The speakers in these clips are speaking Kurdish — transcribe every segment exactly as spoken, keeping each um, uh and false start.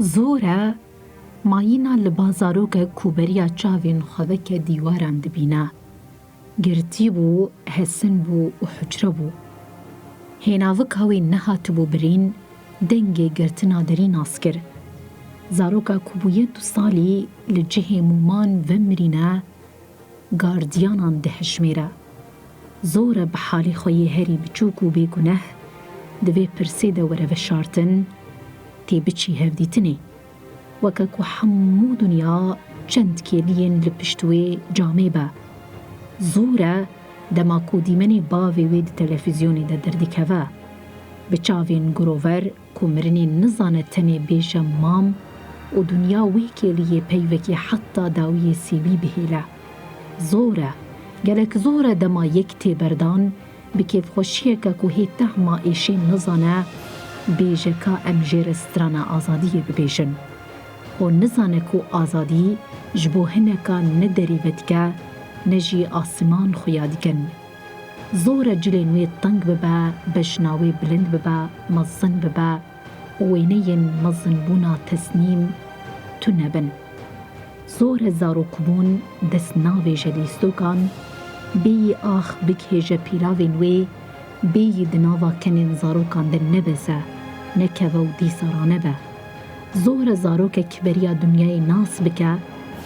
Zor e mayîna li ba zarokek ku beriya çavên xwe veke dîwaran dibîne. Girtî bû, hesin bû û hucre bû. Hênavika wê nehatibû birîn, dengê girtina derî nas kir. Zaroka ku bûye du salî li cihê mûman vemirîne, gardiyanan dihişmêre. Zor e bi halê xwe yê herî biçûk û bêguneh di vê pirsê de were veşartin, tê biçî hevdîtinê. Weke ku hemû dinya çend kêliyên li pişt wê camê be. Zor e dema ku dîmenê bavê wê di televîzyonê de derdikeve. Bi çavên girover ku mirinê nizane tenê bêje mam û dinya wê kêliyê peyvekê heta dawiyê sêwî bihêle. Zor e, gelek zor e dema yek tê berdan, bi kêfxweşiyeke ku hê tehma êşê nizane, bêje ka em jê re strana azadiyê bibêjin. Û nizane ku azadî ji bo hineka ne derî vedike, ne jî asiman xuya dikin. Zor e cilên wê teng bibe, bejna wê bilind bibe, mezin bibe û wêneyên mezinbûna tesnîm tune bin. Zor e zarokbûn dest navêje lîstokan, bêyî ax bigihêje pîlavên wê, bêyî di nava kenên zarokan de nebeze, nekeve û dîsa ranebe. Zor e zarokek beriya dinyayê nas bike,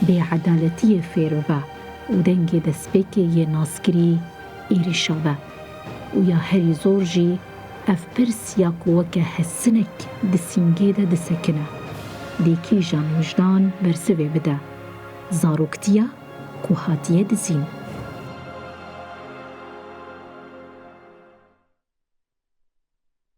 bêedaletiyê fêr bibe û dengê destpêkê yê naskirî êrîşa be. Û ya herî zor jî ev pirs ya ku weke hesinek di sîngê de disekine, dê kîjan wijdan bersivê bide? Zaroktiya ku hatiye dizîn.